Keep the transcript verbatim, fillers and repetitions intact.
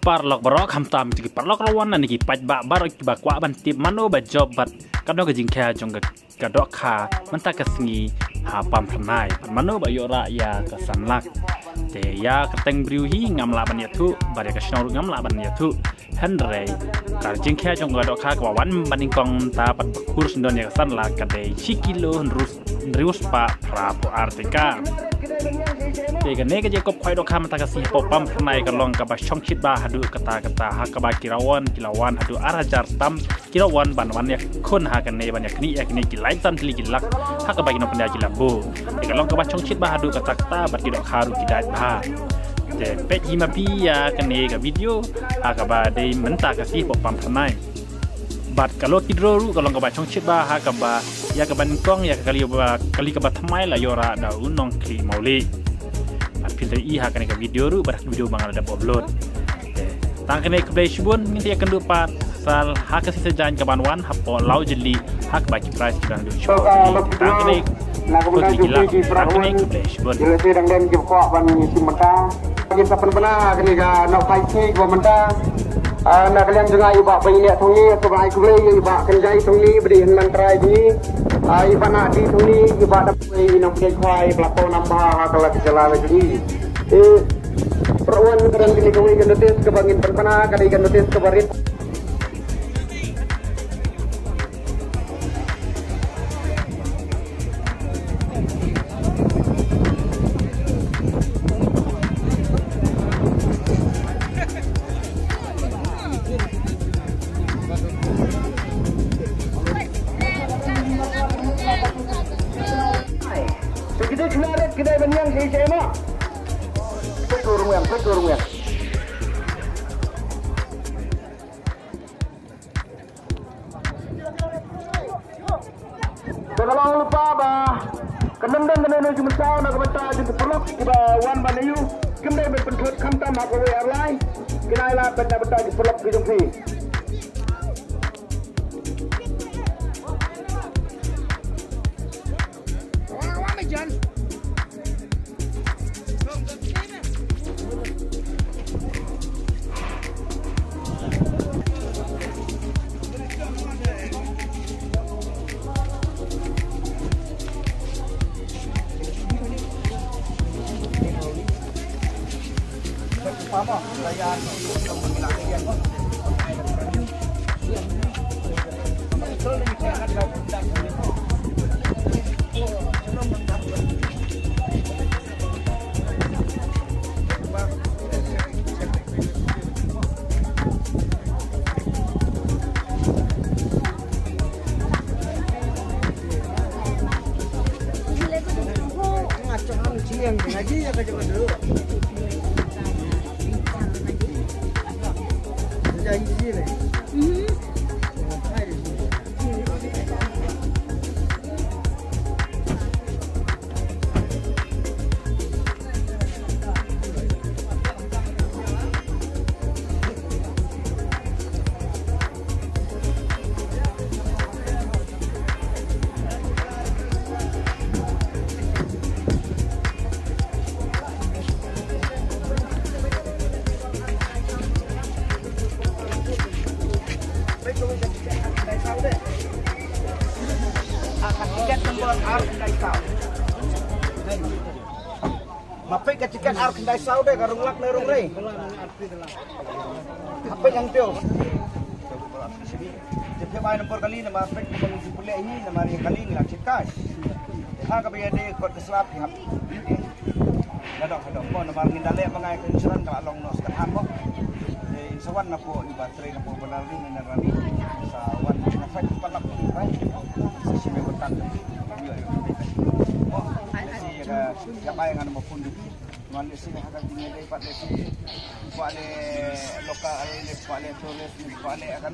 Paralok baroh, khamtam ïa ki paralok rawan na ki paidbah baroh kiba kwah ban tip mano ba jop bad kano ka jingkhia jong ka, ka dohkha mynta ka sngi ha Pamphyrnai, bad mano ba ïoh rah ïa ka san lak. Te ïa ka kyrteng briew hi ngam lah ban ïathuh, bad ïa ka shnong ruh ngam lah ban ïathuh. Hynrei ka jingkhia jong ka dohkha kaba wan ba nyngkong mynta bad ba khuid shen don ïa ka san lak ka dei shi kilo hynriew, hynriew spah phra phew ar tyngka. Te kane ka jingkhia khwai dohkha mynta ka sngi hapoh Pamphyrnai ka long kaba shongshit bha haduh katta katta, ha kaba ki rawan ki la wan haduh ar hajar tam ki rawan ban wan ïakhun ha kane, ban ïaknieh ïa kine ki lai san tylli ki lak, ha kaba ki nongpynïaid ki la buh. Te ka long kaba shongshit bha haduh katta katta bad ki dohkha ruh ki dait bha. Te peit hi ma phi ïa kane ka video ha kaba dei mynta ka sngi hapoh Pamphyrnai. Bad ka lucky draw ruh ka long kaba shongshit bha ha kaba ïa kaba nyngkong ïa ka kali ba, kali kaba thymmai la ïoh rah da u nongkhlieh mawlieh. Bad phin ïohi ha kane ka video ruh bad ha ka video ba nga la dep upload. Te tang kane, khublei shibun, ngin ïakynduh pat sa ha ka shisien kaba wan hapoh Lawjylliew ha kaba ki prize ki dang dei shibun. Tang kane, khublei shibun, tang kane, khublei shibun. Ïa lehse dang don kiba kwah ban ïa shim bynta. Ngin sa pynbna kane ka nongphai sngi kaba mynta. Ah, na ka liang jong nga i Bah Painia Thongni, to ba ai khublei ïa i Bah Kynjai Thongni ba dei hynmen trai jong ngi. Ah, i Bah Nahdi Thongni, i Bah Dam, i nongpynïaid khwai ba la paw nam bha ha ka la ka jylla la jong ngi. Eh, para wan, ka don kane kawei ka notice kaba ngin pynbna, ka dei ka notice kaba rit. Te kita kena ret, kita ban ïeng, kita ïeng. Petur weng, petur weng. Te ka long lypa ba ka nongdon kane ka jingmynsaw na ka bynta jong ki paralok kiba wan ban ïoh, kim dei ban pynthut khamtam ha kawei ar lai. Ki nai lad ban na bynta ki paralok ki jong phi. Ma peit ka tiket ar khyndai saw de, ka rung lak ne rung rei. Hap peit hangto. Te phi bai nombor kali, namar peit ka bang pule hi, namar ïa kali ngi la check kai. Ha kaba ïadei kot ka slap ki hap. Nadong hadong mo, namar ngin da leh ba ngai ka insurance ka la long nos ka than mo. Te in sa wan na po i ba trei na po ba la ring na rani. Sa wan na fight pa lap ni bai. Sa shi me ko tan. Mo, si ïa ka, ïa bai ngan mo pun di. Ngan leh si ha ka jingïadei pat leh si. Kwah leh local, leh kwah leh tourist, kwah leh ka